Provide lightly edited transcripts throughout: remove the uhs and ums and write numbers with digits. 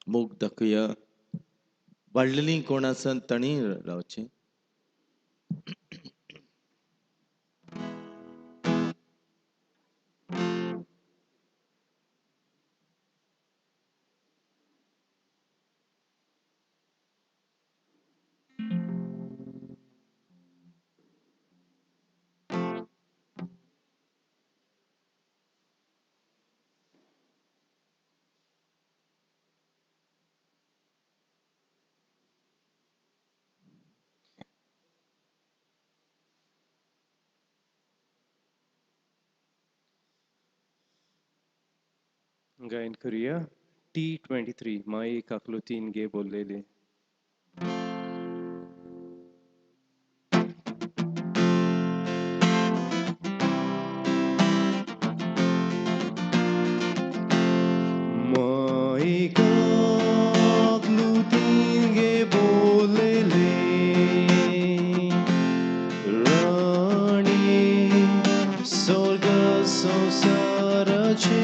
मोग दाखया. वाडलेलीं कोण आसा तांणी रावचें. गायन करूया T23 माई काकलुतीन गे बोललेले. माई काकलुतीन गे बोललेले राणी स्वर्ग संवसाराचे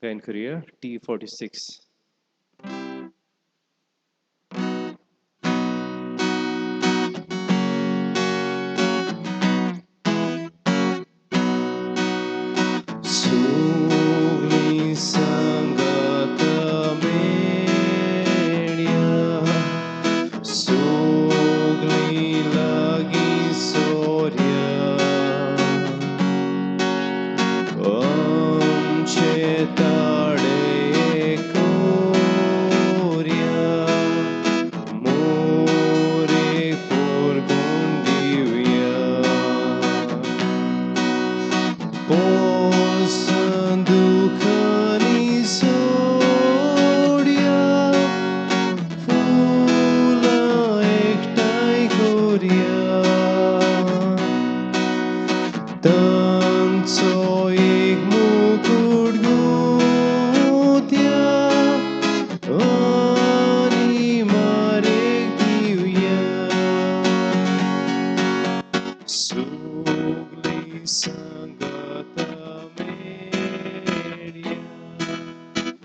गायन करूया T46. सगळीं सांगात मेळया, सगळीं लागीं सोऱ्या, आमचे ताळे कोरया, मोरे पोरगुण दिवया. दुखानी सोडया, फुलां एकठांय करया, तांचो एक मुकूट गुंतया आनी मारेक दिवया. सगळीं सांगाता मेळया,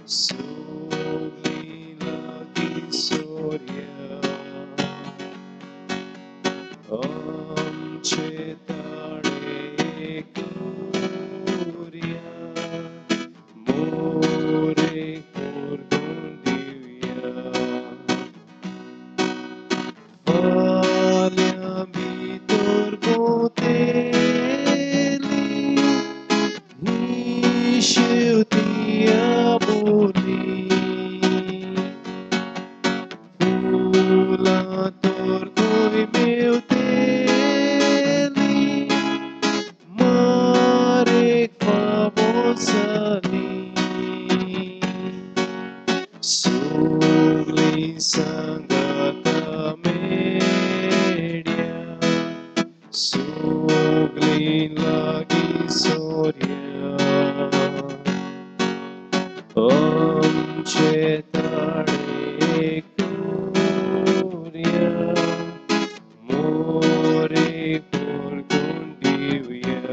सगळीं लागीं सोऱ्या, आमचे ताळे कोरया, मोरे पोरगुण दिवया. फाल्यां भितर भोंवतली ही शेवतिया बोली, फुलां तर खंय मेवतली, मारेक फावो जाली. सगळीं सांगाता मेळया, सगळीं लागीं सोऱ्या, आमचे ताळे कोरया, मोरे पोरगुण दिवया.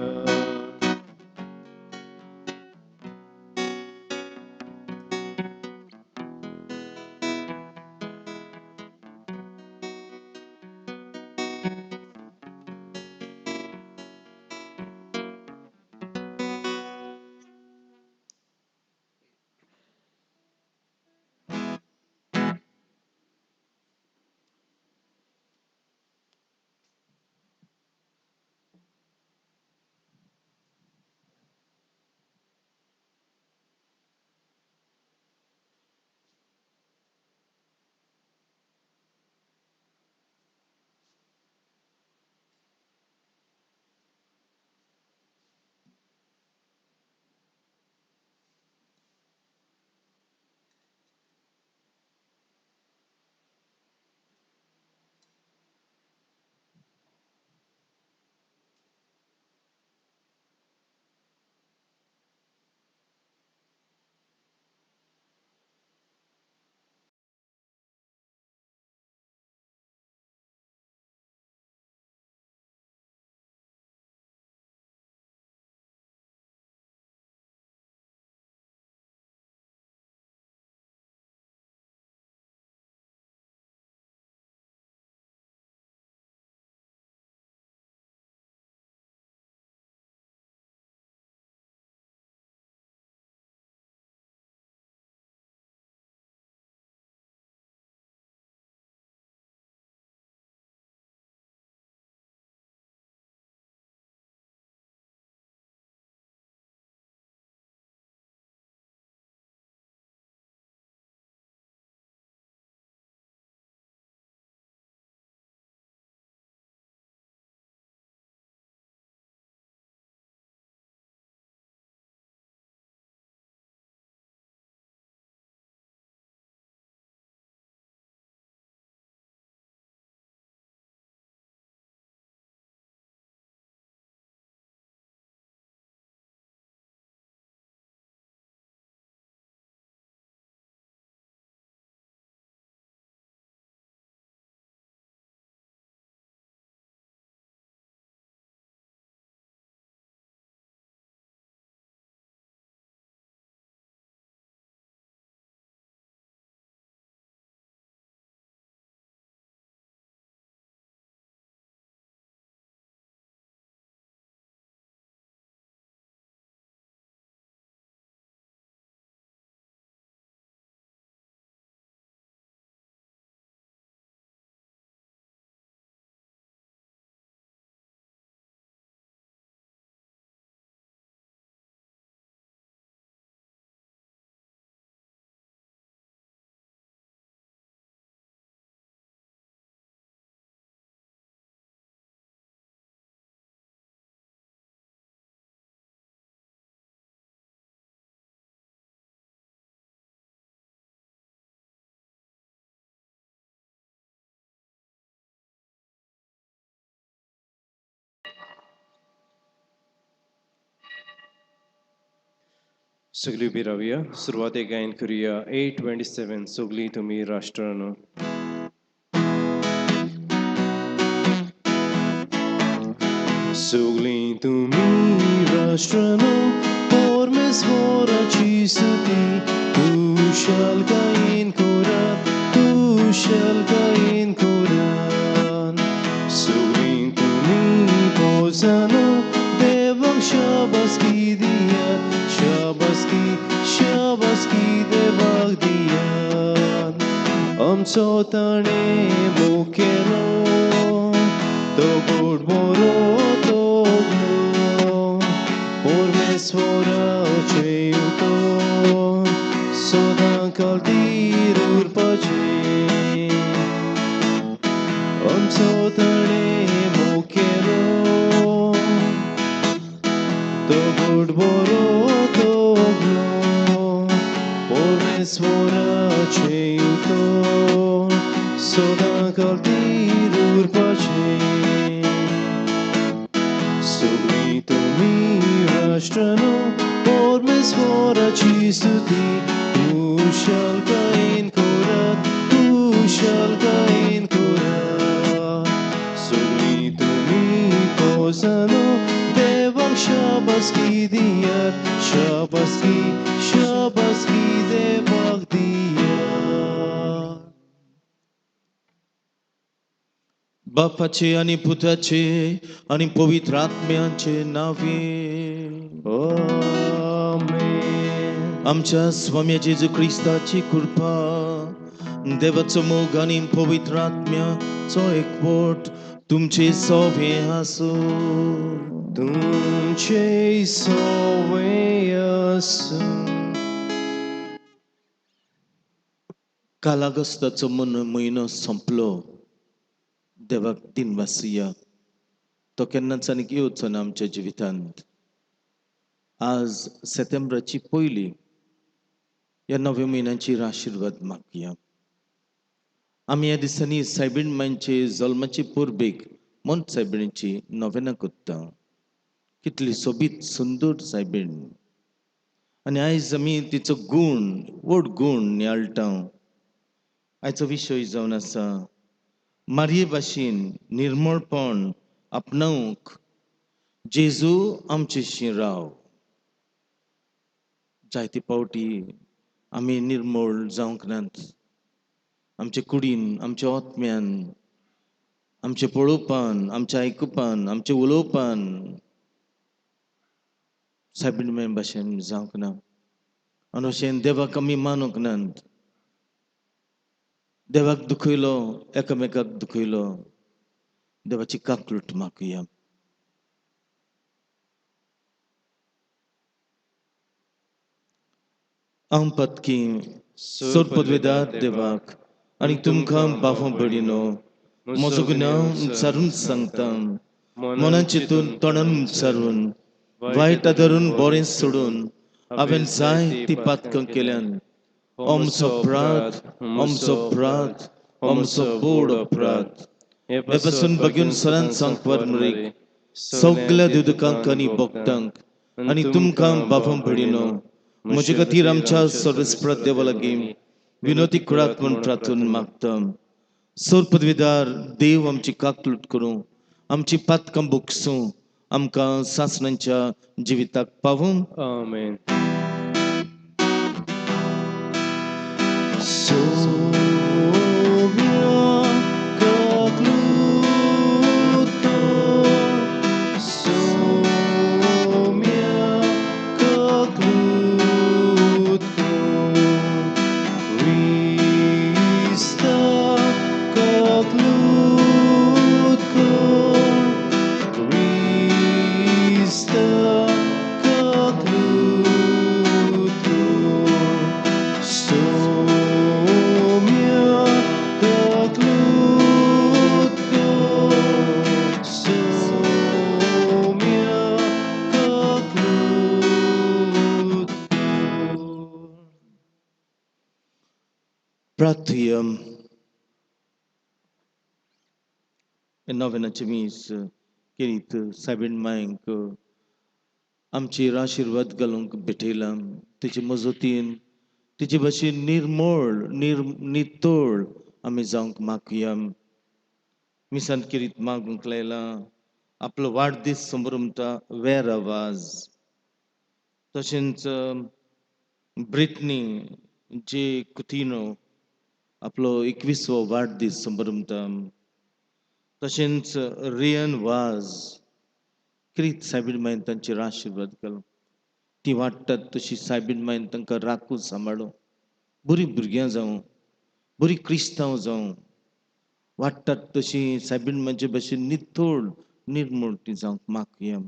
सगळीं उबी रावया. सुरवातेक गायन करुया 827, सगळीं तुमी राष्ट्रांनो. सगळीं तुमी राष्ट्रांनो, परमेश्वराची स्तुती, कुशलकायेन करात, कुशलकायेन करात. सगळीं तुमी पोजानो, देवाक शाबासकी दियात, शाबासकी, शाबासकी देवाक दियात. आमचो ताणें मोग केलो, तो गोड बरो तोगलो, परमेश्वराचें उतर सदां खातीर उरपाचें. आमचो ताणें मोग केलो, तो गोड बरो तोगलो, परमेश्वराचें उतर सदां खातीर उरपाचें. सगळीं तुमी राष्ट्रांनो, परमेश्वराची स्तुती, कुशलकायेन करात, कुशलकायेन करात. सगळीं तुमी पोजानो, देवाक शाबासकी दियात, शाबासकी, शाबासकी देवाक दियात. बापाचे आनी पुताचे आनी पवित्र आत्म्याचे नावे. आमेन. आमच्या स्वाम्या जेजू क्रिस्ताची कृपा, देवाचो मोग आनी पवित्र आत्म्याचो एकवट तुमचे सवे आसूं. तुमचे सवे आसूं. काल ऑगस्टाचो म्हयनो सोंपलो. देवाक दिनवासुया, तो केन्नाच आनीक येवचो ना आमच्या जिवितांत. आज सेतेंब्राची पयली, ह्या नव्या म्हयन्याचेर आशिर्वाद मागया. आमी ह्या दिसांनी सायबीण मांयचे जल्माचे परबेक मोंत सायबिणीची नवेनां करता. कितली सोबीत सुंदर सायबीण, आनी आयज आमी तिचो गूण, व्हड गूण नियाळटा. आयचो विशय जावन आसा मारये भाशेन निर्मळपण आपणावंक जेजू आमचेशी राव. जायते फावटी आमी निर्मळ जावंक नात. आमचे कुडीन, आमच्या आत्म्यान, आमचे पळोवपान, आमच्या आयकुपान, आमच्या उलोवपान सायबीण माय भाशेन जावंक ना. आनी अशें देवाक आमी मानूंक नात. देवाक दुखयलो, एकामेकाक दुखयलो. देवाची काकलूट मागुया. हांव पतकी सोर पदवेदार देवाक आनी तुमकां बाफां भयणीनो म्हजो गुन्यांव उच्चारून सांगता. मनान चिंतून, तोंडान उच्चारून, वायट आदरून बरें सोडून हांवें जाय ती पातकां केल्यान. आमचो अपराध, आमचो अपराध, आमचो बोड अपराध. हे पासून बगून सरान सांगपार मरीक सगल्या देवदुकांक आनी भक्तांक आनी तुमकां बाफां भयणीनो म्हजे खातीर आमच्या सर्वेस्परात देवा लागीं विनोती करात म्हूण प्रार्थून मागता. सोर पदवीदार देव आमची काकलूट करूं, आमची पातकां बोगसूं, आमकां सासणांच्या जिविताक पावूं. आमेन. सोम्या काकलूट कर, सोम्या काकलूट कर, क्रिस्ता काकलूट कर, क्रिस्ता काकलूट कर, सोम्या काकलूट कर, सोम्या काकलूट कर. प्रार्थुया. हे नवेनाचें मीस केरीत सायबीण मांयक आमचेर आशिर्वाद घालूंक भेटयला. तिचे मजतीन तिचे भशेन निर्मळ नितळ आमी जावंक मागया. मिसान किरीत मागूंक लायला आपलो वाडदीस संभ्रमता वेर आवाज, तशेंच ब्रिटनी जे कुतिनो आपलो 21वो वाडदीस संभ्रमता, तशेंच रियन वाज. क्रीत सायबीण मायन तांचेर आशिर्वाद घालूं. ती वाडटात तशी सायबीण मायन तांकां राखून सांबाळूं. बरीं भुरग्यां जावं, बरीं क्रिस्तांव जावं. वाडटात तशी सायबीण मायचे भशेन नितळ निर्मळ ती जावंक मागया.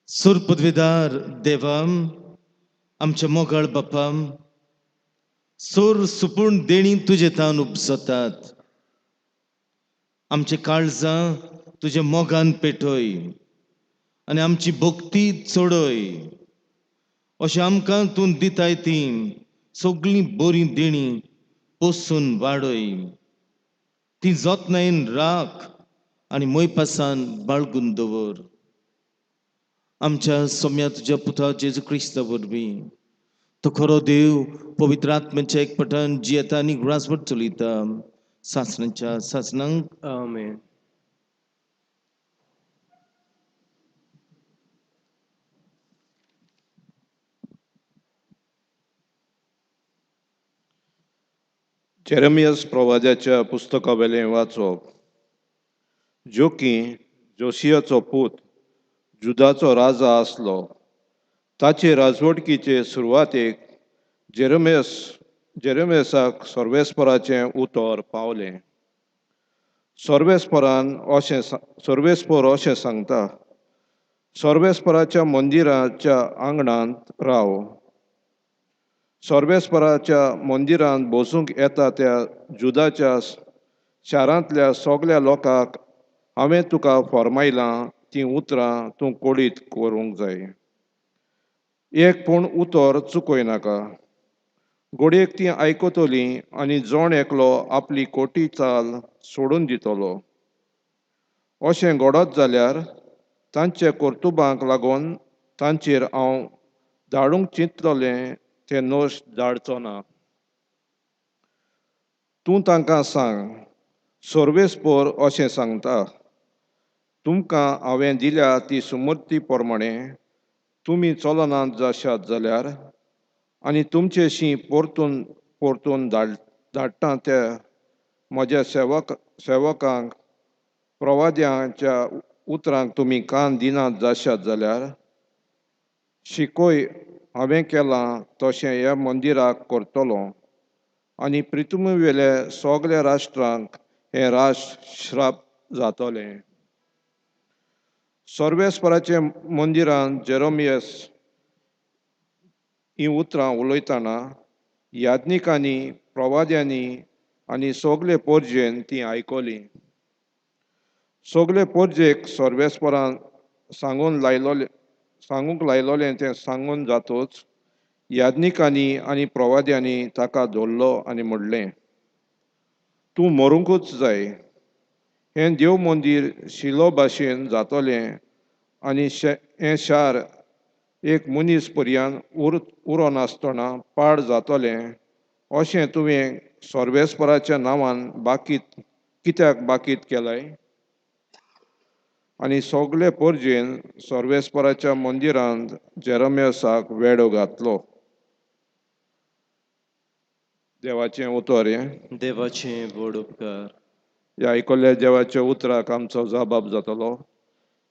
सूर पदवीदार देवा, आमच्या मोगाळ बापा, सोर सुपूर्ण देणी तुजे तान उपजतात. आमचे काळजां तुज्या मोगान पेटय आनी आमची भक्ती चडय. अशें आमकां तूं दिताय ती सगळीं बरीं देणीं पोसून वाडय. ती जतनायेन राख आनी मोयपासान बाळगून दवर. आमच्या सोम्या तुज्या पुता जेजू क्रिस्ता वरवीं. तो खरो देव पवित्र आत्म्याच्या एकपटान जियेता आनी ग्रासभर चलयता सासणाच्या सासणांक. आमेन. जेरेमियस प्रवाद्याच्या पुस्तकावेलें वाचप. जोकी जोशियाचो पूत जुदाचो राजा आसलो ताचे राजवटकीचे सुरवातेक जेरेमियसाक सर्वेस्पराचें उतर पावलें. सर्वेस्परान अशें सर्वेस्पर अशें सांगता, सर्वेस्पराच्या मंदिराच्या आंगणांत राव. सर्वेस्पराच्या मंदिरांत बसूंक येता त्या जुदाच्या शारांतल्या सगल्या लोकांक हांवें तुका फर्मायलां तीं उतरां तूं कोडीत करूंक जाय. एक पूण उतर चुकय नाका. घडयेक तीं आयकतलीं आनी जण एकलो आपली कोटी चाल सोडून दितलो. अशें घडत जाल्यार तांचे कर्तुबांक लागून तांचेर हांव धाडूंक चिंतलोलें तें नोश धाडचो ना. तूं तांकां सांग, सर्वेस्पर अशें सांगता, तुमकां हांवें दिल्या ती सुमूर्ती प्रमाणे तुमी चलनात जाशात जाल्यार आनी तुमचेशी परतून परतून धाडटा त्या म्हज्या सेवकांक प्रवाद्यांच्या उतरांक तुमी कान दिनात जाशात जाल्यार शिकोय हांवें केलां तशें ह्या मंदिराक करतलो आनी प्रितुमीवेल्या सगल्या राष्ट्रांक हें राष्ट्र श्राप जातलें. सर्वेस्पराचे मंदिरांत जेरोमियस हीं उतरां उलयतना याज्ञिकांनी प्रवाद्यांनी आनी सगले पोरजेन तीं आयकलीं. सगले पोरजेक सर्वेस्परान सांगूंक लायलोलें तें सांगून जातूच याज्ञिकांनी आनी प्रवाद्यांनी ताका धरलो आनी म्हणलें, तूं मरूंकूच जाय. हें देव मंदीर शिलो भाशेन जातलें आनी हें शार एक मनीस पर्यान उरनासतना पाड जातलें अशें तुवें सर्वेस्पराच्या नांवान बाकीत कित्याक बाकीत केलाय? आनी सगले पोरजेन सर्वेस्पराच्या मंदिरांत जेरमियसाक वेडो घातलो. देवाचें उतर हें. देवाचे व्हड उपकार. ह्या आयकल्ल्या देवाच्या उतराक आमचो जबाब जातलो.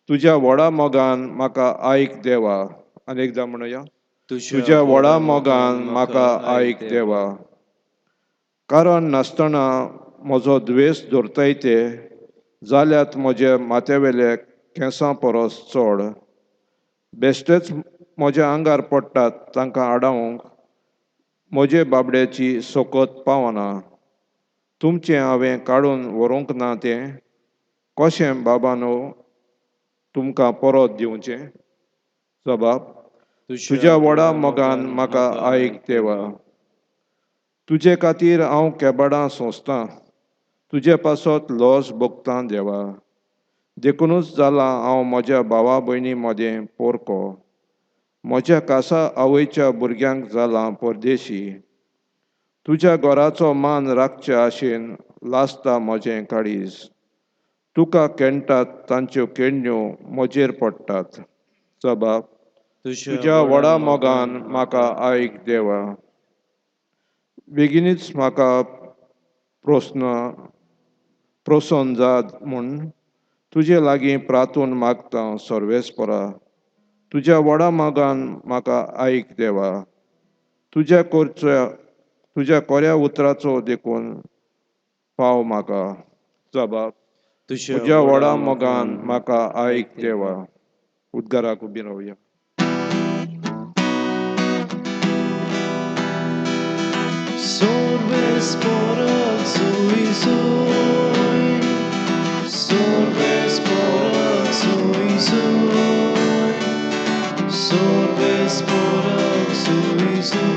तुज्या व्हडा मोगान म्हाका आयक देवा. आनी एकदां म्हणुया, तुज्या व्हडा मोगान म्हाका आयक देवा. कारण नासतना म्हजो द्वेस धरताय ते जाल्यात म्हज्या माथ्यावेले केंसां परस चड. बेश्टेच म्हज्या आंगार पडटात तांकां आडावंक म्हजे बाबड्याची सोकत पावना. तुमचें हांवें काडून व्हरूंक ना तें कशें बाबानो तुमकां परत दिवचें? जबाब, तुज्या व्हडा मोगान म्हाका आयक देवा. तुजे खातीर हांव केबाडां सोंसतां, तुजे पासत लॉस भोगतां देवा. देखुनूच जालां हांव म्हज्या भावा भयणी मदें पोरको, म्हज्या खासा आवयच्या भुरग्यांक जालां परदेशी. तुज्या घराचो मान राखचे आशेन लासता म्हजें काळीज. तुका केणटात तांच्यो केण्ण्यो म्हजेर पडटात. जबाब, तुज्या व्हडा मोगान म्हाका आयक देवा. बेगीनच म्हाका प्रसन्न जा म्हूण तुजे लागीं प्रार्थून मागता सर्वेस्परा. तुज्या व्हडा मोगान म्हाका आयक देवा. तुज्या कोऱ्या उतराचो देखून पाव म्हाका. जबाब, तुज्या व्हडा मोगान म्हाका आयक देवा. उद्गाराक उबी रावया. Sorves sui sui, Sorves sui sui, Sorves sui sui,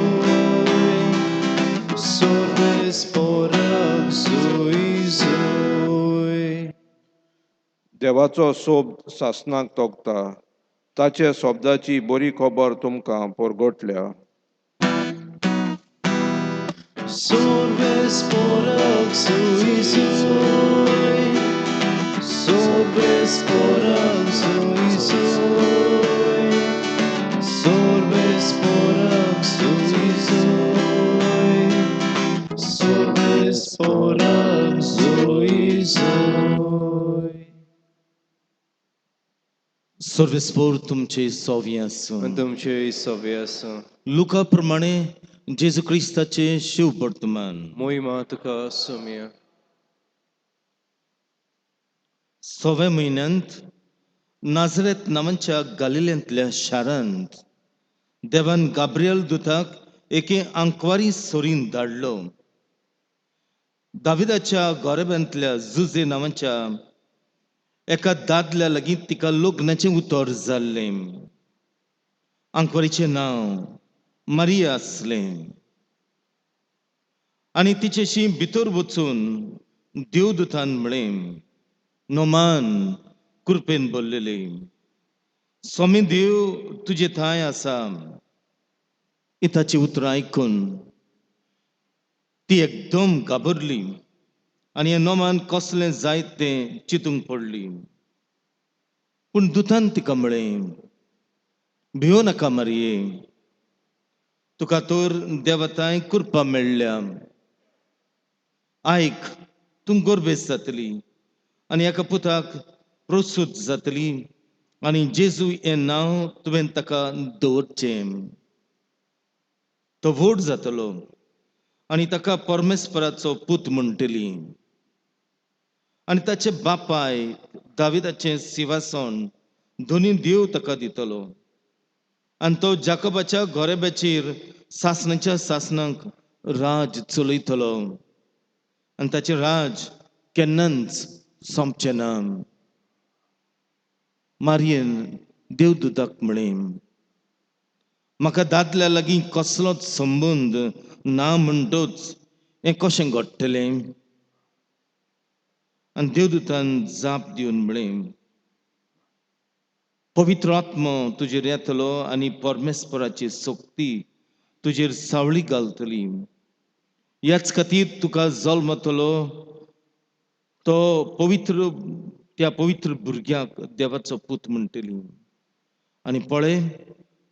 Sorves sui sui. देवाचो सोब सासणाक तोखता. ताच्या शब्दाची बरी खबर तुमकां परगटल्या. Sorves porac sui sui, Sorves porac sui sui, Sorves porac sui sui, Sorves porac sui sui. सर्वेस्पोर तुमचे सोवी आसूं. आनी तुमचेय सवे आसूं. लुका प्रमाणे जेजू क्रिस्ताचे शिव वर्तमान. मोहिमा तुका सोम्या. सव्या म्हयन्यांत नाजरेत नांवाच्या गालिल्यांतल्या शारांत देवान गाब्रियल दुताक एके आंकवारी सोरीन धाडलो. दाविदाच्या गोरेब्यांतल्या जुजे नांवाच्या एका दादल्या लागीं तिका लग्नाचें उतर जाल्लें. आंकवारीचें नांव मारिया आसलें. आनी तिचेशी भितर वचून देवदूतान म्हळें, नोमान कृपेन भरलेली, स्वामी देव तुजे थांय आसा. ताची उतरां आयकून ती एकदम घाबरली आनी हें नोमान कसलें जायत तें चिंतूंक पडली. पूण दुतान तिका म्हळें, भियो नाका मारये, तुका तर देवताय कृपा मेळ्ळ्या. आयक, तूं गोरबेस जातली आनी एका पुताक प्रसूत जातली आनी जेजू हें नांव तुवें ताका दवरचें. तो व्हड जातलो आनी ताका परमेस्पराचो पूत म्हणटली. आनी ताचे बापाय दाविदाचें सिंवासन दोनी देव ताका दितलो आनी तो जाकोबाच्या गोरेब्याचेर सासणाच्या सासणाक राज चलयतलो आनी ताचें राज केन्नाच सोंपचें ना. मारयेन देवदूताक म्हळें, म्हाका दादल्या लागीं कसलोच संबंद ना म्हणटच हें कशें घडटलें? आनी देवदूतान जाप दिवन म्हळें, पवित्र आत्मो तुजेर येतलो आनी परमेस्पराची शक्ती तुजेर सावळी घालतली. ह्याच खातीर तुका जल्मतलो तो पवित्र, त्या पवित्र भुरग्याक देवाचो पूत म्हणटली. आनी पळय,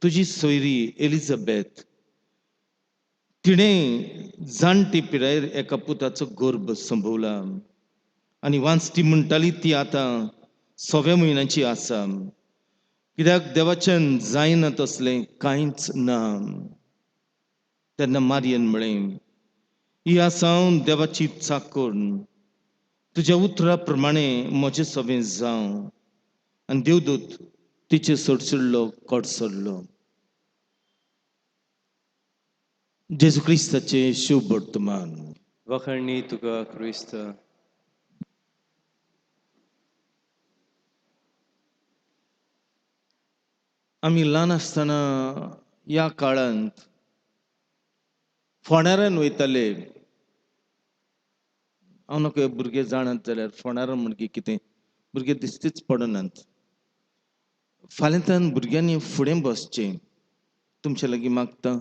तुजी सोयरी एलिझाबेथ तिणें जाणटी पिरायेर एका पुताचो गर्भ संभवला आनी वांचटी म्हणटाली ती आतां सव्या म्हयन्याची आसा. कित्याक देवाच्यान जायना तसलें कांयच ना. तेन्ना मारयेन म्हळें, ही आसा हांव देवाची चाकर, तुज्या उतरा प्रमाणे म्हजें सवें जावं. आनी देवदूत तिचे सोडसुडलो कडसरलो. जेजू क्रिस्ताचें शुभ वर्तमान. वखणणी तुका क्रिस्त. आमी ल्हान आसतना ह्या काळांत फोंडारान वयताले. हांव नाका भुरगे जाणात जाल्यार फोंडारान म्हणगे कितें भुरगे दिश्टीच पडनात. फाल्यांतान भुरग्यांनी फुडें बसचें. तुमचे लागीं मागता,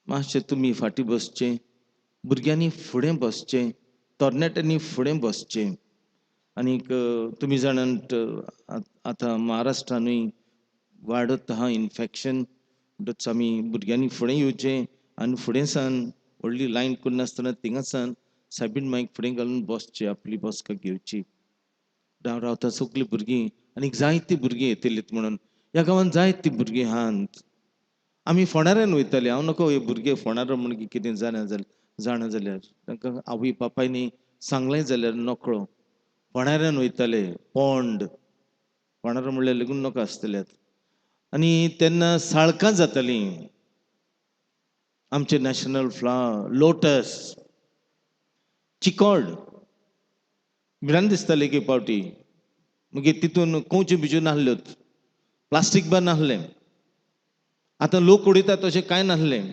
मातशें तुमी फाटीं बसचें, भुरग्यांनी फुडें बसचें, तरणाट्यांनी फुडें बसचें. आनीक तुमी जाणात, आतां महाराष्ट्रानूय वाडत आहा इन्फेक्शन. म्हणटच आमी भुरग्यांनी फुडें येवचें आनी फुडें सावन व्हडली लायन करनासतना थिंगासान सायबीण मायक फुडें घालून बसचें, आपली बसका घेवची. राव रावता सगळीं भुरगीं आनीक जायतीं भुरगीं येतलीं म्हणून ह्या गांवांत जायतीं भुरगीं आहात. आमी फोंडाऱ्यान वयताले. हांव नको हे भुरगे फोंडार म्हणून कितें जाणा जाल्यार, जाणा जाल्यार तांकां आवय बापायनी सांगलें जाल्यार नकळो. फोंडाऱ्यान वयताले, पोंड फोंडार म्हणल्यार लेगून नाका आसतल्यात. आनी तेन्ना साळकां जातालीं. आमचे नॅशनल फ्लावर लोटस, चिकोड भिरांत दिसताली एक फावटी. मागीर तितून कंवच्यो बिच्यो नासल्योत, प्लास्टीक बा नासलें. आतां लोक उडयतात तशें कांय नासलें.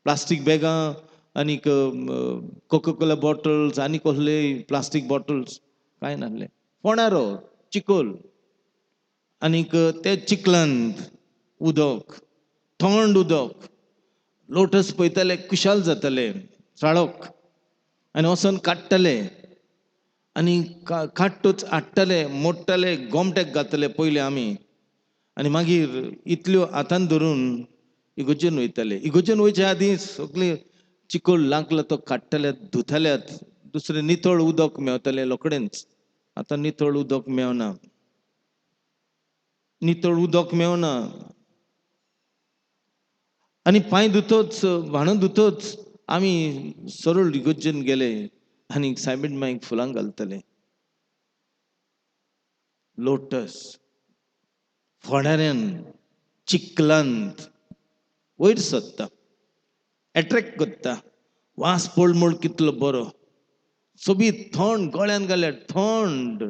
प्लास्टीक बॅगां आनीक कोकोकोला बॉटल्स आनी कसले प्लास्टीक बॉटल्स कांय नासलें. फोंडारो चिकोल आनीक ते चिकलांत उदक, थंड उदक. लोटस पळयताले, खुशाल जाताले. साळोक आनी वचोन काडटाले आनी काडटूच हाडटाले, मोडटाले, गोमट्याक घालताले पयले आमी. आनी मागीर इतल्यो हातान धरून इगोजेन वयताले. इगोजेन वयचे आदीं सगळे चिकोल लागला तो काडटाल्यात, धुताल्यात. दुसरें नितळ उदक मेवतालें रोखडेंच. आतां नितळ उदक मेवना, नितळ उदक मेवना. आनी पांय धुतोच, व्हाणो धुतोच आमी सरळ इगोजेन गेले आनी सायबीण माईक फुलां घालतले. लोटस फोंडाऱ्यान चिकलांत वयर सोदता, एट्रेक्ट करता. वास पळमळ कितलो बरो, सोबीत थंड, गळ्यान घाल्यार थंड.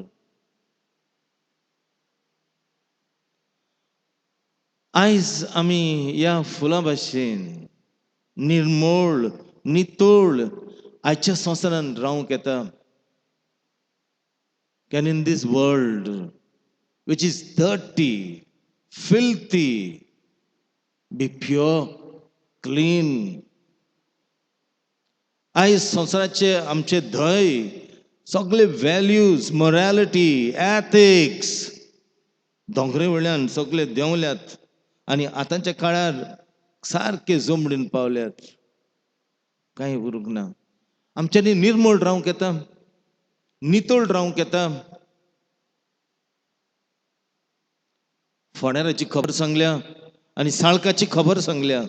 आयज आमी ह्या फुलां भाशेन निर्मळ नितळ आयच्या संवसारांत रावंक येता. Can in this world which is dirty, filthy, be pure, clean? आयज संवसाराचे आमचे धय सगळे व्हॅल्यूज, मोरॅलिटी, एथिक्स दोंगरे वयल्यान सगळे देंवल्यात आनी आतांच्या काळार सारके जमडीन पावल्यात. कांय उरूंक ना. आमच्यांनी निर्मळ रावंक येता, नितळ रावंक येता. फोंडेराची खबर सांगल्या आनी साळकाची खबर सांगल्या.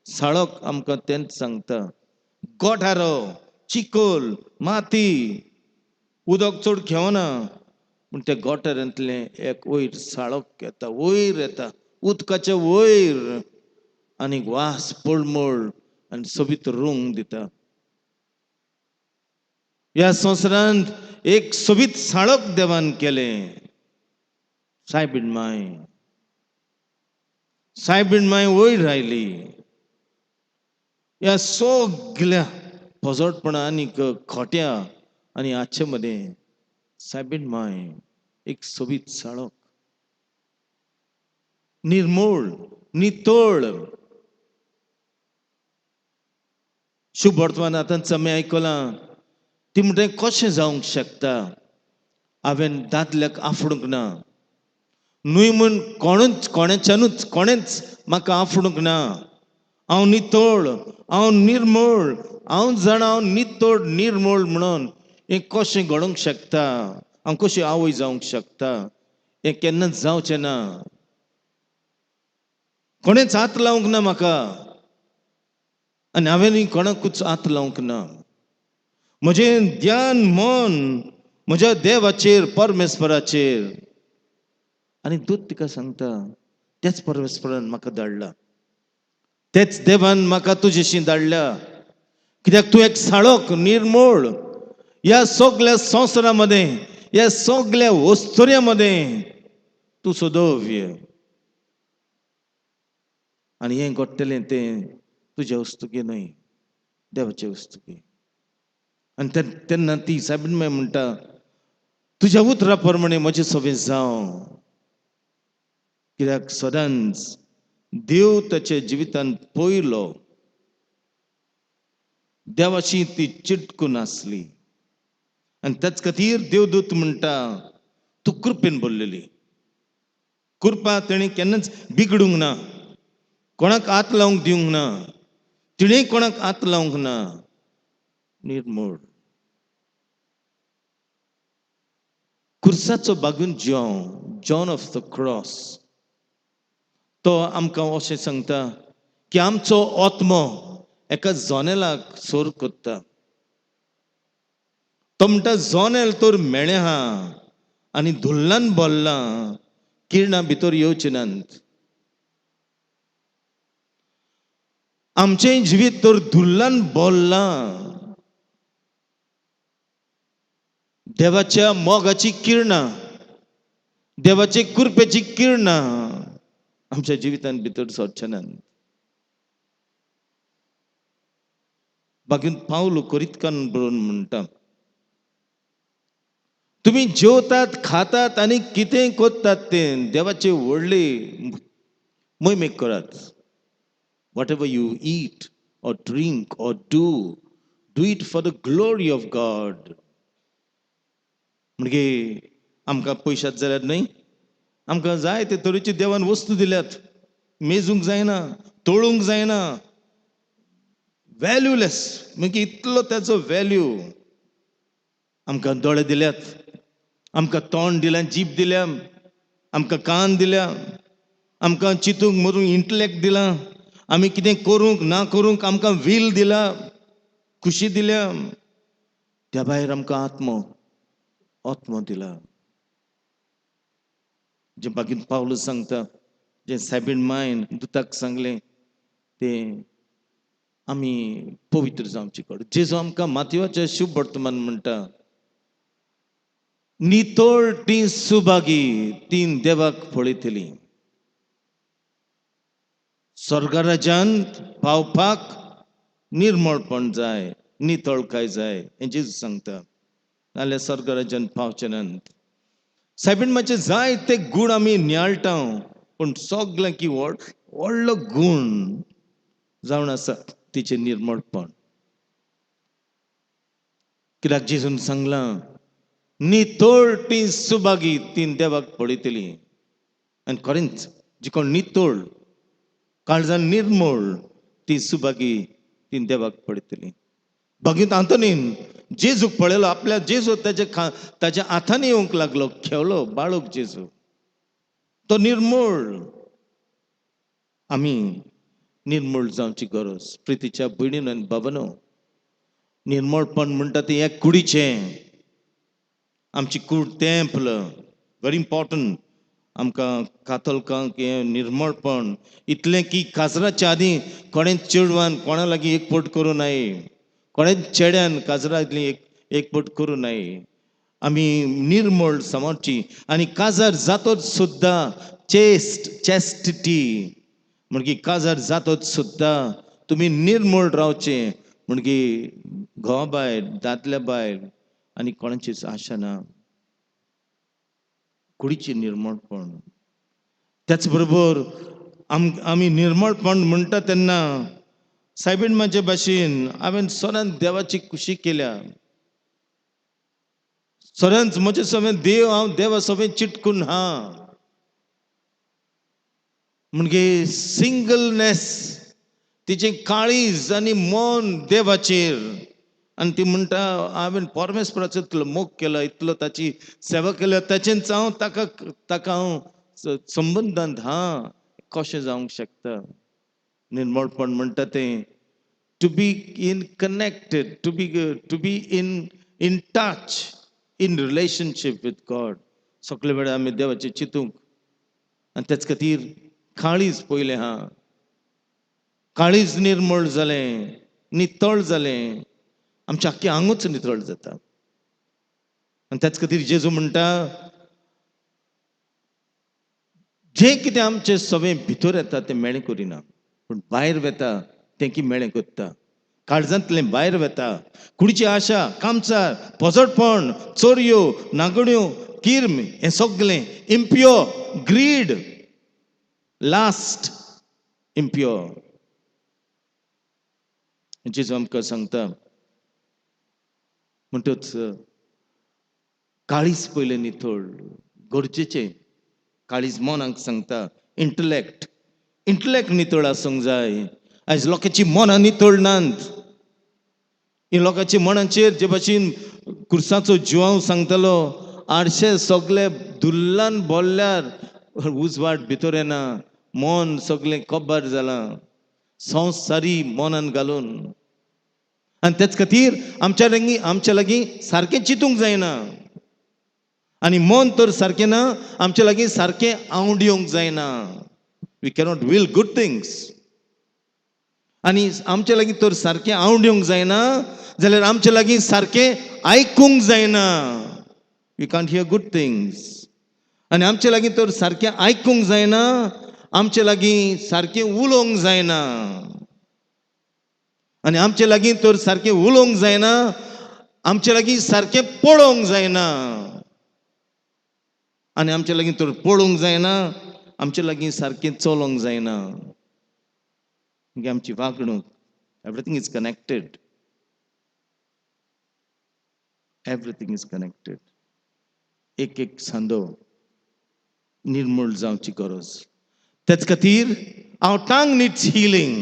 साळक आमकां तेंच सांगता. गोठारो, चिकोल, माती, उदक चड घेवना, पूण त्या गोठारांतलें एक वयर साळक येता, वयर येता, उदकाचे वयर, आनी वास पळमळ आनी सोबीत रंग दिता. ह्या संवसारांत एक सोबीत साळक देवान केलें. सायबीण माय, सायबीण माय वयर आयली. ह्या सगल्या पोजोटपणा आनी खोट्या आनी आजचे मदें सायबीण माय एक सोबीत साळक, निर्मूळ नितळ. शुभ वर्तमान आतां आमी आयकलां. ती म्हणटा कशें जावंक शकता? हांवें दादल्याक आफडूंक ना, न्हय म्हूण कोणूच कोणाच्यानूच कोणेंच म्हाका आफडूंक ना. हांव नितळ, हांव निर्मळ, हांव जाणा हांव नितळ निर्मळ म्हणून हें कशें घडोवंक शकता? हांव कशें आवय जावंक शकता? हें केन्नाच जावचें ना. कोणेंच हात लावंक ना म्हाका आनी हांवेंनूय कोणाकूच हात लावंक ना. म्हजें ध्यान मन म्हज्या देवाचेर, परमेश्वराचेर. आनी दूत तिका सांगता, तेच परमेश्वरान म्हाका धाडला, तेच देवान म्हाका तुजेशी धाडल्या. कित्याक तूं एक साळक निर्मूळ. ह्या सगल्या संवसारा मदें, ह्या सगल्या वस्तुऱ्या मदें तूं सदव्य. आनी हें घडटलें तें तुज्या वस्तुकी न्हय, देवाचे वस्तुकी. आनी तेन्ना ती सायबीण माय म्हणटा, तुज्या उतरा प्रमाणे म्हजें सगळें जावं. कित्याक सदांच देव ताच्या जिवितांत पयलो, देवाशी ती चिटकून आसली आनी त्याच खातीर देवदूत म्हणटा, तूं कृपेन भरलेली. कृपा तेणें केन्नाच बिगडूंक ना, कोणाक हात लावंक दिवंक ना, तिणें कोणाक हात लावंक ना. निर्मूळ खुर्साचो बागून John, John of the cross, तो आमकां अशें सांगता की आमचो आत्मो एका जोनेलाक सोर करता. तो म्हणटा जोनेल तर मेळ्ळें आहा आनी धुल्लान भरलां, किरणां भितर येवचे नात. आमचें जिवीत तर धुल्लान भरलां, देवाच्या मोगाची किरणां, देवाचे कृपेची किरणां आमच्या जिवितांत भितर सरचे नात. बाकी पावलो करीतकान बरोवन म्हणटा, तुमी जेवतात खातात आनी कितें करतात तें देवाचे व्हडले मोहिमेक करात. Whatever you eat or drink or do, do it for the glory of God. म्हणजे आमकां पयशात जाल्यार न्हय, आमकां जाय ते तरेची देवान वस्तू दिल्यात, मेजूंक जायना, तोळूंक जायना, व्हॅल्यूलेस, म्हणजे इतलो ताचो व्हॅल्यू. आमकां दोळे दिल्यात, आमकां तोंड दिल्या, जीब दिल्या, आमकां कान दिल्या, आमकां चितूंक मरूंक इंटलेक्ट दिला, आमी कितें करूंक ना करूंक आमकां व्हील दिला, खुशी दिल्या. त्या भायर आमकां आत्मो आत्मो दिला. जें बाकी पावल सांगता, जें सायबीण मायन दुताक सांगलें तें आमी पवित्र जावचे कडेन. जेजू आमकां मातयेच्या शुभ वर्तमान म्हणटा, नितळ ती सुभागी तीन देवाक पळयतली. स्वर्गराज्यांत पावपाक निर्मळपण जाय, नितळकाय जाय, हें जेजू सांगता. नाल्यार स्वर्गराज्यांत पावचे नात. सायबीण मातशें जाय ते गूण आमी नियाळटा, पूण सगळें की व्हड व्हडलो गूण जावन आसा तिचें निर्मळपण. कित्याक जेजून सांगलां, नितळ ती सुभागी तीन देवाक पळयतली. आनी खरेंच जी कोण नितळ काळजान निर्मळ ती सुभागी तीन देवाक पळयतली. भगीत आंतोनीन जेजूक पळयलो, आपल्या जेजू ताच्या ताच्या हातांनी येवंक लागलो, खेवलो बाळक जेजू, तो निर्मूळ. आमी निर्मूळ जावची गरज. प्रितीच्या भयणीन आनी बाबानो, निर्मळपण म्हणटा तें एक कुडीचें. आमची कूड तेंपल व्हेरी इम्पॉर्टंट. आमकां कातोलकांक हें निर्मळपण इतलें की काजराच्या आदीं कोणें चेडवान कोणा लागीं एकपट करूं नये, कोणें चेड्यान काजरांतली एकपट करूं नये. आमी निर्मळ समजची. आनी काजार जातोच सुद्दां चेस्ट चेस्टिटी म्हणकी काजार जातोच सुद्दां तुमी निर्मळ रावचें. म्हणकी घोवा बायल, दादल्या बायल आनी कोणाचीच आशा ना. कुडीचें निर्मळपण. त्याच बरोबर आमी निर्मळपण म्हणटा तेन्ना सायबीण म्हाजे भाशेन हांवें सदांच देवाची खुशी केल्या, सदांच म्हजे सगळें देव, हांव देवा सगळें चिटकून हा. म्हणजे सिंगलनेस, तिचें काळीज आनी मन देवाचेर. आनी ती म्हणटा, हांवें परमेश्वराचो इतलो मोग केला, इतलो ताची सेवा केल्या, ताचेंच हांव ताका ताका हांव संबंदांत हा. कशें जावंक शकता? निर्मळपण म्हणटा तें to be in connected, to be in touch, in relationship with God. सगळे वेळार आमी देवाचें चिंतूंक. आनी तेच खातीर काळीज पयलें हा, काळीज निर्मळ जालें, नितळ जालें, आमचें आख्खें आंगूच नितळ जाता. आनी त्याच खातीर जेजू म्हणटा, जें कितें आमचें सगळें भितर येता तें मेळें करिना, पूण भायर वता तें की मेळें करता. काळजांतलें भायर वता. कुडीची आशा, कामचार, पोजडपण, चोरयो, नागड्यो, किर्म, हें सगलें इम्प्योर, ग्रीड, लास्ट, इम्प्योर. जेजू आमकां सांगता. म्हणटच काळीज पयलें नितळ गरजेचें. काळीज मनाक सांगता. इंटलेक्ट, इंटलेक्ट नितळ आसूंक जाय. आयज लोकांची मनां नितळ नात. ही लोकांच्या मनाचेर जे भाशेन खुर्साचो जुवांव सांगतालो, आरशे सगले धुल्लान भरल्यार उजवाड भितर येना. मन सगलें कब्बर जालां संवसारी मनान घालून. आनी तेच खातीर आमच्या लागीं सारकें चिंतूंक जायना आनी मन तर सारकें ना, आमच्या लागीं सारकें आवड येवंक जायना. We cannot will good things. आनी आमच्या लागीं तर सारकें आवड येवंक जायना जाल्यार आमच्या लागीं सारकें आयकूंक जायना. We can't here good things. आनी आमच्या लागीं तर सारकें आयकूंक जायना, आमच्या लागीं सारकें उलोवंक जायना. आनी आमचे लागीं तर सारकें उलोवंक जायना, आमचे लागीं सारकें पळोवंक जायना. आनी आमचे लागीं तर पळोवंक जायना, आमचे लागीं सारकें चलोवंक जायना. मागीर आमची वागणूक, everything is connected, everything is connected. एक एक सांदो निर्मूळ जावची गरज. तेच खातीर our tongue needs healing,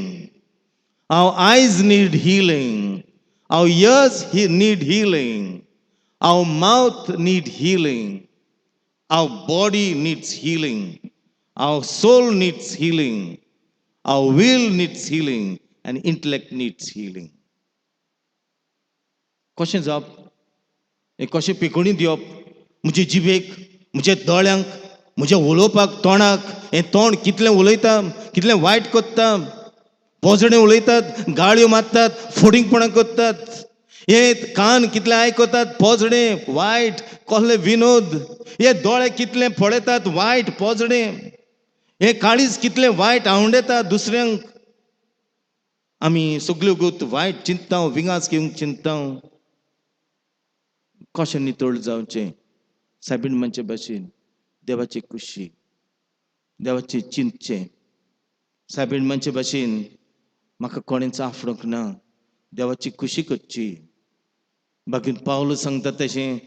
our eyes need healing, our ears need healing, our mouth need healing, our body needs healing, our soul needs healing, our will needs healing and intellect needs healing. कशें जावप हें? कशें पिकोणी दिवप म्हजे जिबेक, म्हज्या दोळ्यांक, म्हज्या उलोवपाक, तोंडाक? हें तोंड कितलें उलयता, कितलें वायट करता. पोजडें उलयतात, गाळयो मारतात, फोडिंगपणां करतात. हे कान कितले आयकतात पोजडें, वायट कसले विनोद. हे दोळे कितले पळयतात वायट, पोजडें. हे काळीज कितलें वायट आवडेता दुसऱ्यांक. आमी सगल्यो गोत वायट चिंतता, विंगास घेवंक चिंतता. कशें नितळ जावचें? सायबीण म्हणचे भाशेन देवाची खुशी, देवाचें चिंतचें. सायबीण म्हणचे भाशेन म्हाका कोणेंच आफडूंक ना, देवाची खुशी करची. बाकी पावल सांगता तशें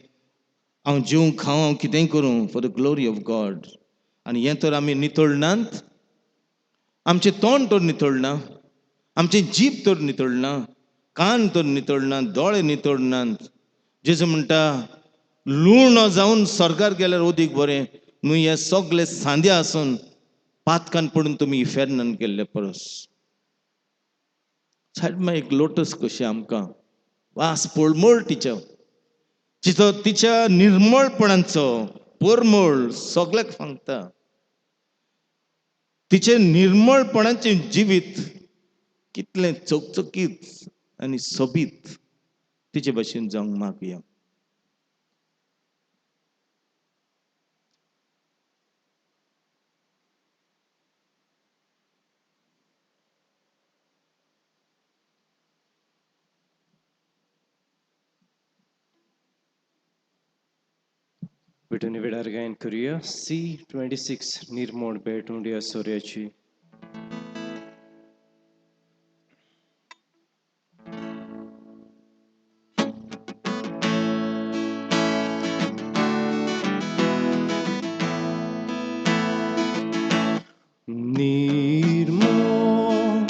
हांव जेवूं, खावं, हांव कितेंय करूं for the glory of God. आनी हें तर आमी नितळ नात. आमचें तोंड तर नितळ ना, आमचें जीब तर नितळ ना, कान तर नितळ ना, दोळे नितळ नात. जेजू म्हणटा, लुणो जावन स्वर्गार गेल्यार अदीक बरें न्हू, हे सगळे सांदे आसून पातकान पडून तुमी इफेर्नान गेल्ले परस. सायड एक लोटस कशी आमकां वास परमळ तिच्या, तिचो, तिच्या निर्मळपणाचो परमळ सगळ्याक सांगता. तिचें निर्मळपणाचें जिवीत कितलें चकचकीत आनी सोबीत. तिचे भशेन जावंक मागया. भेटून वेळार गायन करूया C 26, निर्मोण भेट उंड्या सोऱ्याची. निर्मोण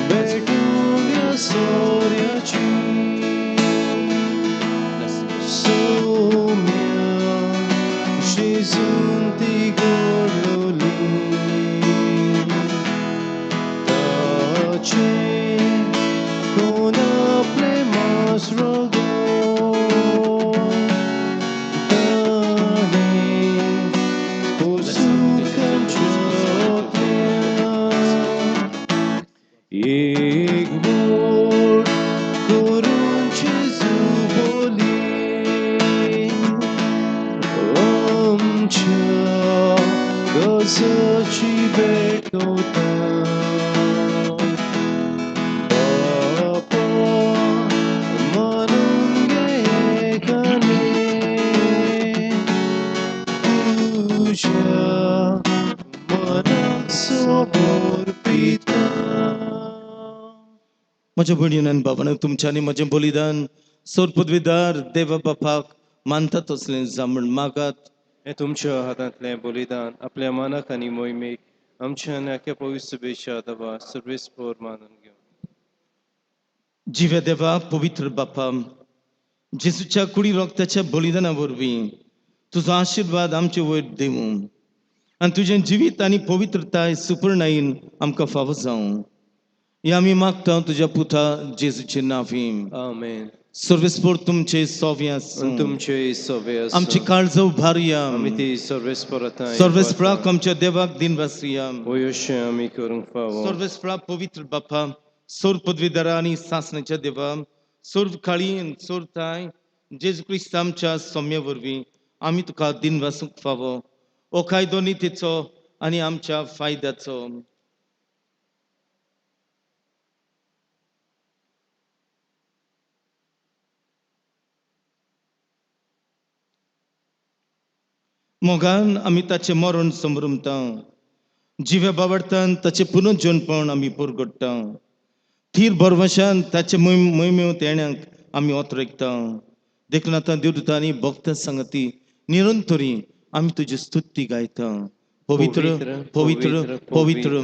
भेटूंड्या सोऱ्याची, सोम्या जेजून ती घडवली. ताचे कोण आपले मास रगत ताणें पोसूंक आमच्या. एक बोट करून जेजू बोली, आमच्या गजाची भेटवता. बापा म्हज्या भयणीन आनी बाबान, तुमच्या आनी म्हजें बलिदान सोर पदवीदार देवा बापाक मानता तसलें जावं म्हण मागात. हें तुमच्या हातांतलें बलिदान आपल्या मानाक आनी मोहिमेक आमच्या आनी आख्या पवित्र सभेच्या दबा सर्वेस्पोर मानून घेवं. जिव्या देवा, पवित्र बापा, जेजूच्या कुडी रक्ताच्या बलिदाना वरवीं तुजो आशिर्वाद आमचे वयर दिवं आनी तुजें जिवीत आनी पवित्रताय सुपर्णायेन आमकां फावो जावं, हें आमी मागता तुज्या पुता जेजूचे नांवी. आमेन. सर्वेस्पोर तुमचे सोवे आनी आसूं. तुमचेय सोवे आसूं. आमची काळजां उबारुया. आमी ती सर्वेस्पोरांत सर्वेस्पराक आमच्या देवाक दिन वासुया. वयोशें आमी करूंक फावो. सर्वेस्परा, पवित्र बापा, सोर पदवीधरा आनी सासणाच्या देवा, सोर काळी सोर ताय जेजू क्रिस्त आमच्या सोम्या वरवीं आमी तुका दिन वासूंक फावो. हो कायदो नितीचो आनी आमच्या फायद्याचो. मोगान आमी ताचें मरण समरमता, जिव्या बावडतान ताचें पुनर्जनपण आमी पुरगडटा, थीर भरवशान ताचे मोहिमेव तेण्याक आमी ओतरेकता. देखून आतां देवदूतांनी आनी भक्त सांगती निरंतरी आमी तुजी स्तुती गायता. पवित्र, पवित्र, पवित्र,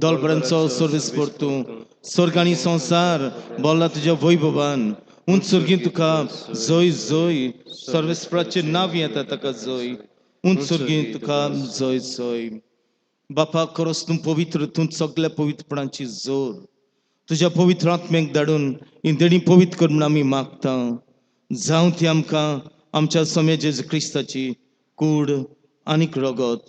दोलबरांचो सर्वीस तूं, स्वर्ग आनी संवसार बोल्ला तुज्या वैभवान. उंच स्वर्गीं तुका जय जय, सर्वेस्पराचें नांव येता ताका जय, उंच स्वर्गीं तुका जय जय. बापा, खरोच तूं पवित्र, तूं सगल्या पवित्रपणाची जोर. तुज्या पवित्र आत्म्याक धाडून ही देणी पवित्र कर म्हूण आमी मागता. जावं ती आमकां आमच्या सोम्या जेजू क्रिस्ताची कूड आनीक रगत.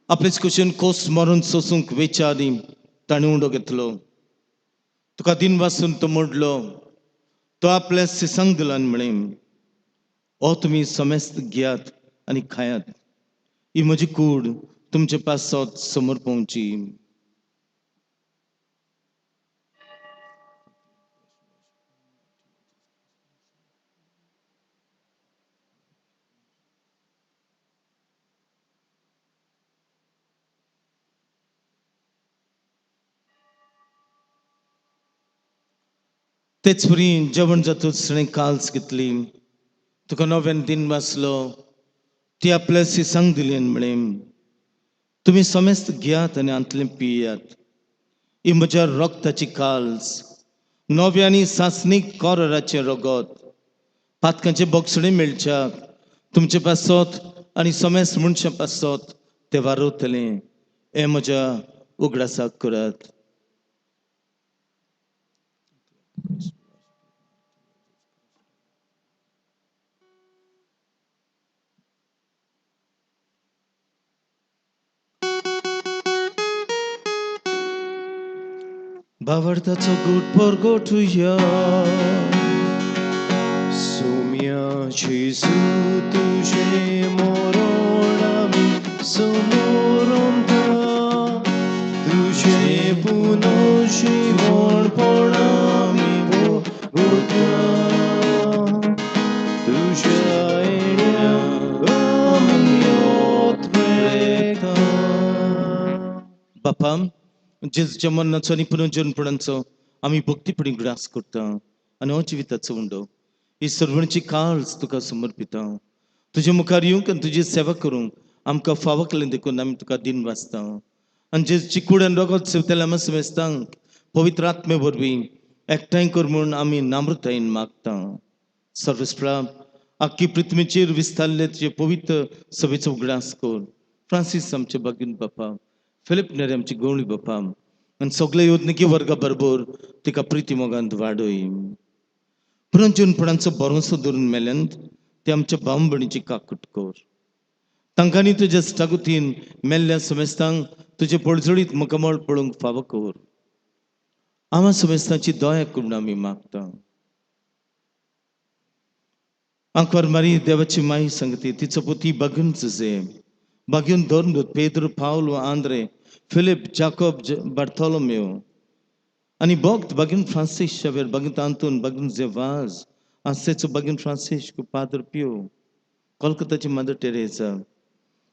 आपलेच कुशीन कोस मरून सोसूंक वेच्या आदीं ताणें उंडो घेतलो, तुका दिन वासून तो मोडलो, तो आपल्या सिसांक दिलो आनी म्हळें, हो तुमी समेस्त घेयात आनी खायात, ही म्हजी कूड तुमचे पासत समोर पोवची. तेच परी जेवण जातूच ताणें काल्स घेतली, तुका नव्यान दिन वाचलो, ती आपल्या सिसांक दिली आनी म्हळें, तुमी समेस्त घेयात आनी हांतलें पियात, ही म्हज्या रक्ताची काल्स, नव्या आनी सासणीक कोराचें रगत, पातकांचें बोगसणें मेळच्याक तुमचे पासत आनी समेस्त मनशां पासत तें वारवतलें, हें म्हज्या उगडासाक करात. भावार्थाचो गूट परगटुया. सोम्या जेजू, तुजें मरण आमी समोरमता, तुजें पुनर्जिवणपण आमी भोगता, तुज्या येण्या आमी ओतमेता. बापा, जेजूच्या मरणाचो आनी पुनर्जनपणाचो आमी भक्तीपणी ग्रास करता आनी हो जिविताचो उंडो ही सर्वणची काळज तुका समर्पिता. तुजे मुखार येवंक आनी तुजी सेवा करूंक आमकां फावो केलें देखून आमी तुका दिन वाचता. आनी जेजूची कूड आनी रगत सेवतल्या आमी समेस्तांक पवित्र आत्मे वरवीं एकठांय कर म्हूण आमी नम्रतायेन मागता. सर्वेस्परा, आख्खी पृथ्वीचेर विस्तारले तुजे पवित्र सभेचो उगडास कर. फ्रांसीस आमचे बागीन बापा, फिलीप नेरी आमची गवळी बापा आनी सगळे योजनिकी वर्गा बरोबर तिका प्रिती मोगांत वाडय. पुरंजनपणाचो भरोसो धरून मेल्यान ते आमच्या भावभणीची काकूट कर. तांकांनी तुज्या स्टागुतीन मेल्ल्या समेस्तांक तुजे पळजळीत मुखामळ पळोवंक फावो कर. आमा समेस्तांची दया करून आमी मागता. आंकवार मारी देवाची माई सांगती, तिचो पुती बागून जुजे, बागून धर्म पेद्र, पावल, आंद्रे, फिलीप, जाकोब, बार्थोलोमेव आनी भक्त बागीन फ्रांसीस शावेर, बागीन आंतोन, बागीन जेवाज, आसेचो बागीन फ्रांसिस्क, पादर पियो, कोलकाताची मदर टेरेसा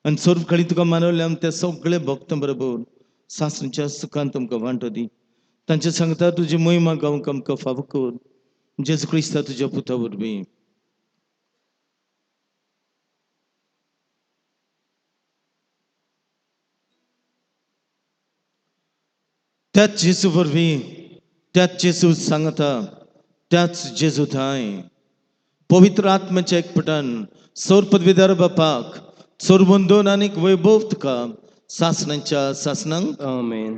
आनी सर्व खडी तुका मानवल्या त्या सगळे भक्तां बरोबर सासणच्या सुखान तुमकां वांटो दी. तांचे सांगता तुजी मोहिमा गावंक आमकां फावो कर, जेजू क्रिस्ता तुज्या पुता वरवीं. त्याच जेजू वरवीं, त्याच जेजू सांगता, त्याच जेजू थांय पवित्र आत्म्याच्या एकपटान सौर पदवीदार बापाक चोरबंदोन आनीक वैभव तुका सासणांच्या सासणांक. आमेन.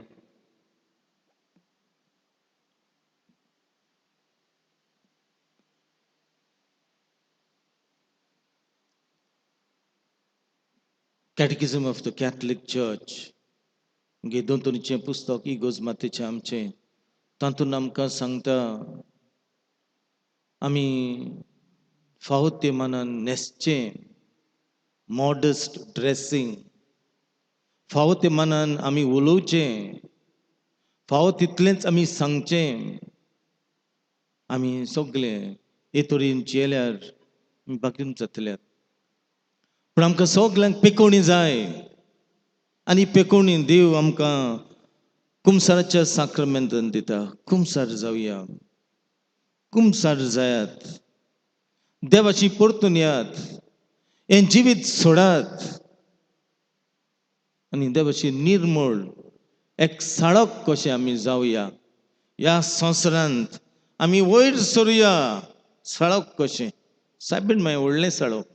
Catechism of the Catholic Church गे दोतोरीचें पुस्तक इगोज मातेचें आमचें, तातूंत आमकां सांगता आमी फावो ते मानान न्हेसचें, मॉडस्ट ड्रेसींग, फावो ते मानान आमी उलोवचें, फावो तितलेंच आमी सांगचें. आमी सगळे हे तरेन जियेल्यार बागून जातल्यात. पूण आमकां सगल्यांक पेकोवणी जाय आनी पेकोवणी देव आमकां कुमसाराच्या साक्रमेंतान दिता. कुमसार जावया, कुमसार जायात, देवाची परतून यात, हें जिवीत सोडात आनी देवाची निर्मळ एक साळक कशें आमी जावया. ह्या संवसारांत आमी वयर सरुया साळक कशें. सायबीण मागीर व्हडलें साळक,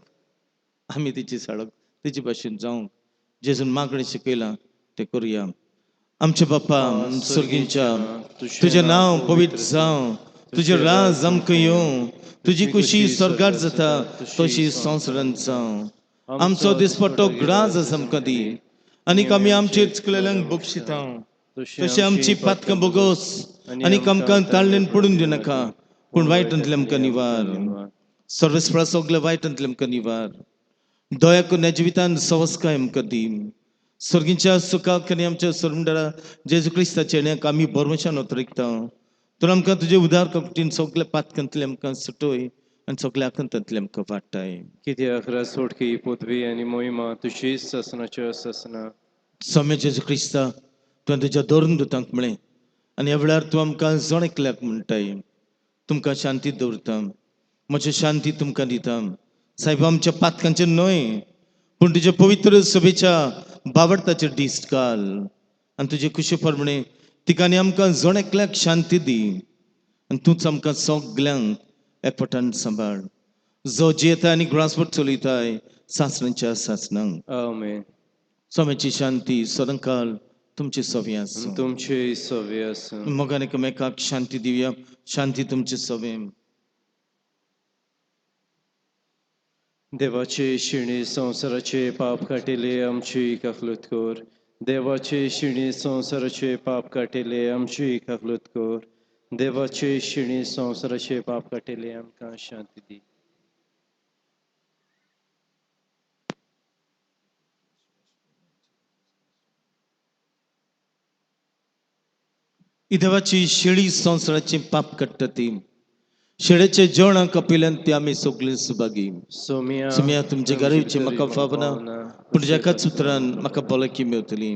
आमी तिची साळक तिचे भाशेन जावंक जेजून मागणें शिकयलां तें करुया. आमचे बाप्पा सर्गींच्या, तुजें नांव पवित्र जावं, तुजें राज आमकां येवं, तुजी खुशी स्वर्गार जाता तशी संवसारांत जावं. आमचो दिसपट्टो ग्रास आसा आमकां दी आनी आमी आमचेर चुकलेल्यांक बक्षिता तशें आमची पातकां बोगोस आनी आमकां ताळ्ळेन पडून दिनाका, पूण वायटांतलें आमकां निवार. सर्वेस्परा सगळ्या वायटांतलें आमकां निवार. दया करून ह्या जिवितान सवस्काय आमकां दी. सर्गीच्या सुखाक आनी आमच्या सरमंडळा जेजू क्रिस्ताच्या येण्याक आमी भरवशान उतरिकता. तर आमकां तुजे उदार कपटीन सगळ्या पातकांतलें आमकां सुटोय आनी सगळ्या आकांतांतलें आमकां वाडटाय. कित्याक राजवटकी पदवी आनी मोहिमा तुजीच सासणाच्यो सासणा. सोम्या जेजू क्रिस्ता, तुवें तुज्या धरून दुतांक म्हळें आनी ह्या वेळार तूं आमकां जण एकल्याक म्हणटाय, तुमकां शांती दवरता, म्हजी शांती तुमकां दिता. सायबा आमच्या पातकांचेर न्हय पूण तुज्या पवित्र सभेच्या बावडताचेर दिश्ट घाल आनी तुजे खुशी प्रमाणे तिका आनी आमकां जण एकल्याक शांती दी आनी तूंच आमकां सगल्यांक एकवटान सांबाळ, जो जियेता आनी ग्रासभर चलयताय सासणांच्या सासणांक. आमेन. स्वाम्याची शांती सदांकाल तुमची सवी आसूं. तुमचे सवे आसूं. मोगान एकामेकाक शांती दिवया. शांती तुमची सवे. देवाचे शिणे संवसाराचे पाप काटिले आमची काकलूत कर. देवाचे शिणे संवसाराचे पाप काटिले आमची काकलूत कर. देवाचे शिणे संवसाराचे पाप काटिले आमकां शांती दी. ही देवाची शेळी संवसाराची पाप काडटा ती शेळेचे जेवणां कपिल्यान ती आमी सगळीं सुभागी. सोम्या सोम्या, तुमचे घरा म्हाका फावना, पूण एकाच उतरान म्हाका भलायकी मेवतली.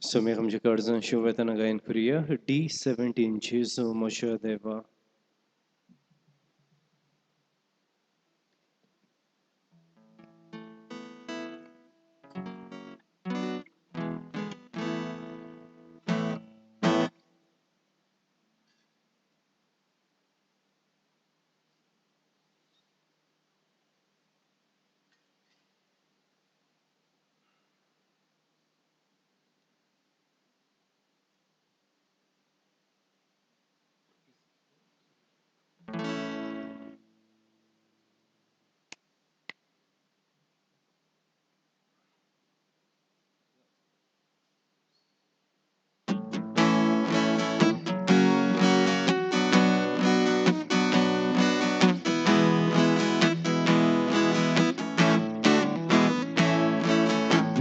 सोम्या आमच्या कडजन शिववेतना गायन करुया D17 जेजू म्हज्या देवा.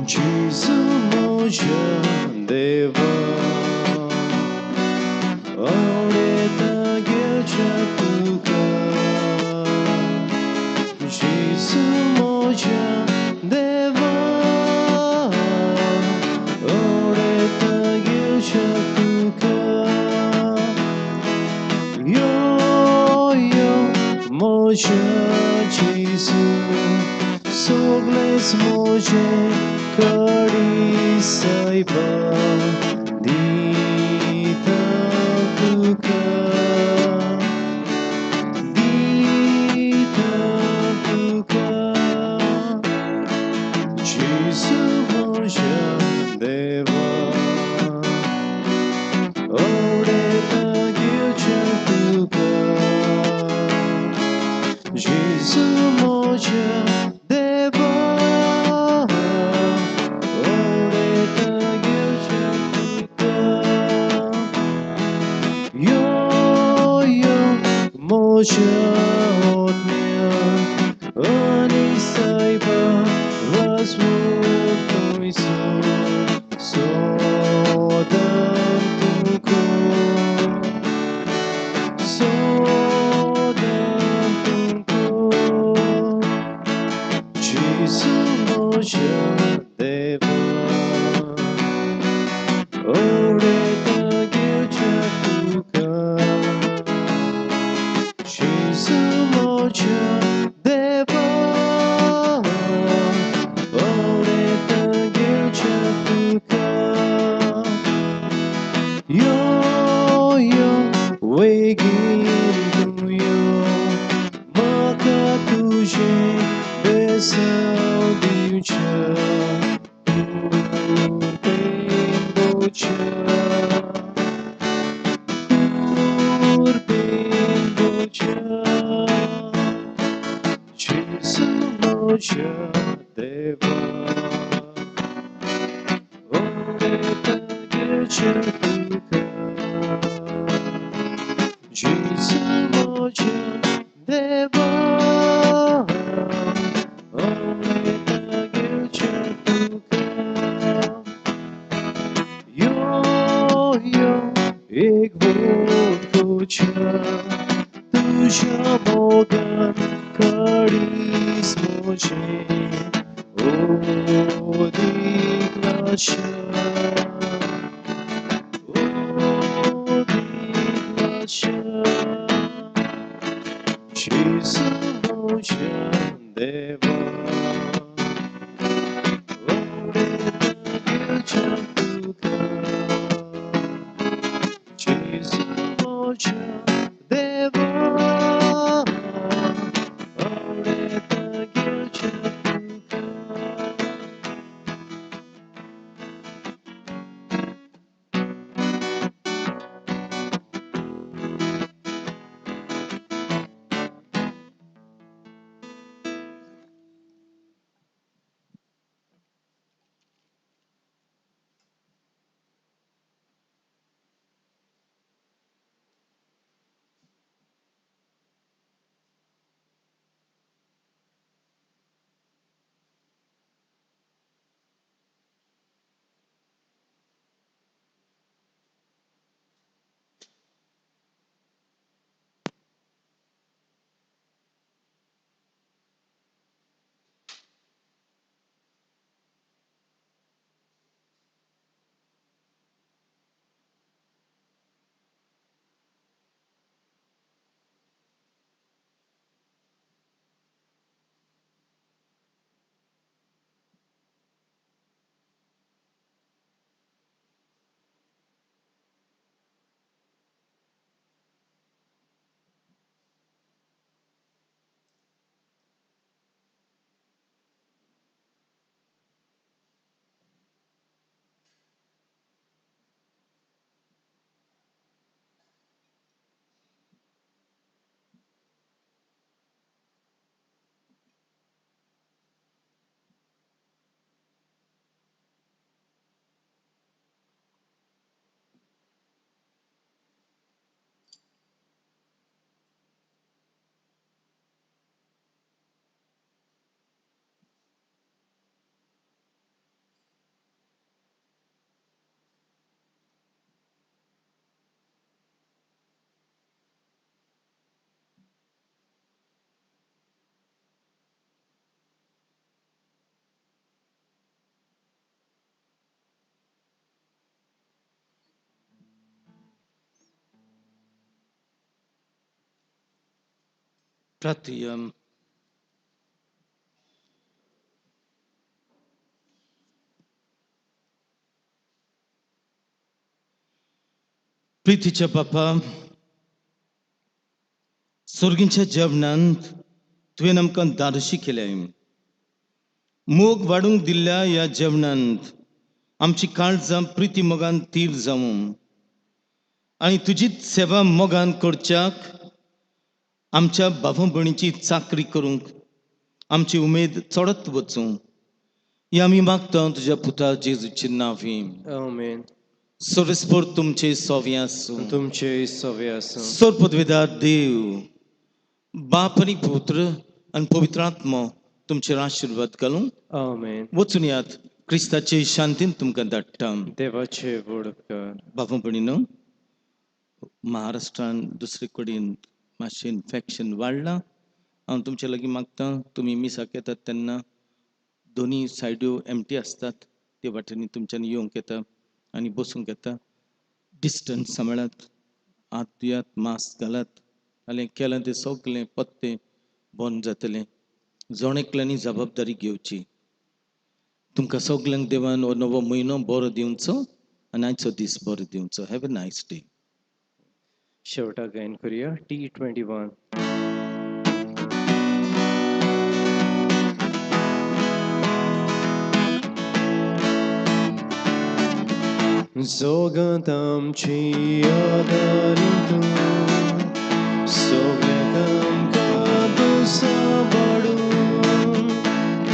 जेजू म्हज्या देवा, जेजू म्हज्या देवा ओडता घेवच्या तुका यो यो म्हज्या जेजू सगळेच म्हजे कडी सायबा दिता तुका दिता तुका जेजू म्हज्या देवा ओडता घेवच्या तुका जेजू म्हज्या देवा ओडता घेवच्या तुका यो यो म्हज्या आत्म्यान आनी सायबा वासवूर थंयसर सदां तुका सदां तुका जेजू म्हज्या देवा ओडता घेवच्या तुका जेजू म्हज्या देवा ओडता घेवच्या तुका यो यो वेगीन तूं यो म्हाका तुजें बेसांव दिवच्या कुरपेन बोच्या कुरपेन बोच्या जेजू म्हज्या देवा ओडता घेवच्या तुका जेजू म्हज्या देवा ओडता घेवच्या तुका यो यो एक बोट कोच्या तुज्या मोगान काळीज म्हजें ओदीक लाशा ओदीक लाशा जेजू म्हज्या देवा ओडता घेवच्या तुका जेजू म्हज्या देवा ओडता घेवच्या तुका. प्रार्थुया. प्रितीच्या बापा, सर्गींच्या जेवणांत तुवें आमकां दादोशी केल्या. मोग वाडूंक दिल्ल्या ह्या जेवणांत आमची काळजां प्रिती मोगान तीर जावं आनी तुजीच सेवा मोगान करच्याक आमच्या भाव भयणीची चाकरी करूंक आमची उमेद चडत वचूं. ही आमी मागता तुज्या पुता जेजूचे नांवी. आमेन. सर्वेस्पर तुमचे सोवे आसूं. तुमचे सवे आसूं. सर्वपदवेदार देव बाप आनी पुत्र आनी पवित्र आत्मो तुमचेर आशिर्वाद घालूं. आमेन. वचून यात, क्रिस्ताचे शांतीन तुमकां धाडटा. देवाचे व्हड उपकार. बाबा भयणीनो, महाराष्ट्रान दुसरे कडेन मातशें इन्फेक्शन वाडलां. हांव तुमचे लागीं मागता, तुमी मिसाक येतात तेन्ना दोनी सायड्यो एमटी आसतात, ते वाटेनी तुमच्यांनी येवंक येता आनी बसूंक येता. डिस्टन्स सांबाळात, हात धुयात, मास्क घालात. आनी केलां तें सगलें पत्तें बंद जातलें. जण एकल्यांनी जबाबदारी घेवची. तुमकां सगल्यांक देवान हो नवो म्हयनो बरो दिवचो आनी आयचो दीस बरो दिवचो. Have a nice day. शेवटाक गायन करूया T21. जोगांत आमची आदारी तूं, सगळ्याक आमकां तूं सांबाळून,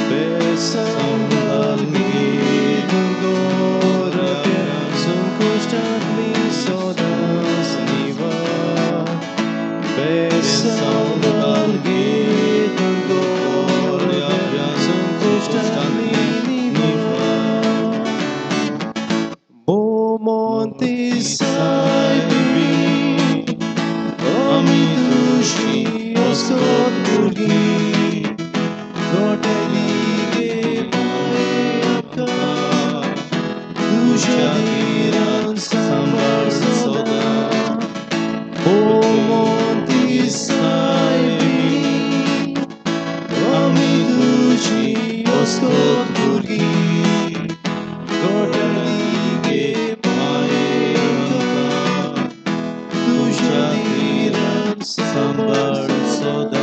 बेसांव घाल दुर्गोराप्या संकुश्टांतली सदांच निवार. बेसांव घाल दुर्गोराप्या संकुश्टांतली निवार. भोवमोती सायबी, आमी तुजी अस्कत भुरगीं, गोटेली गे माये आमकां, तुज्या धिरान सांबाळ सदां. भोवमोती सायबी, आमी तुजी अस्कत भुरगीं, गोटेली गे माये आमकां, तुज्या धिरान सांबाळ सदां.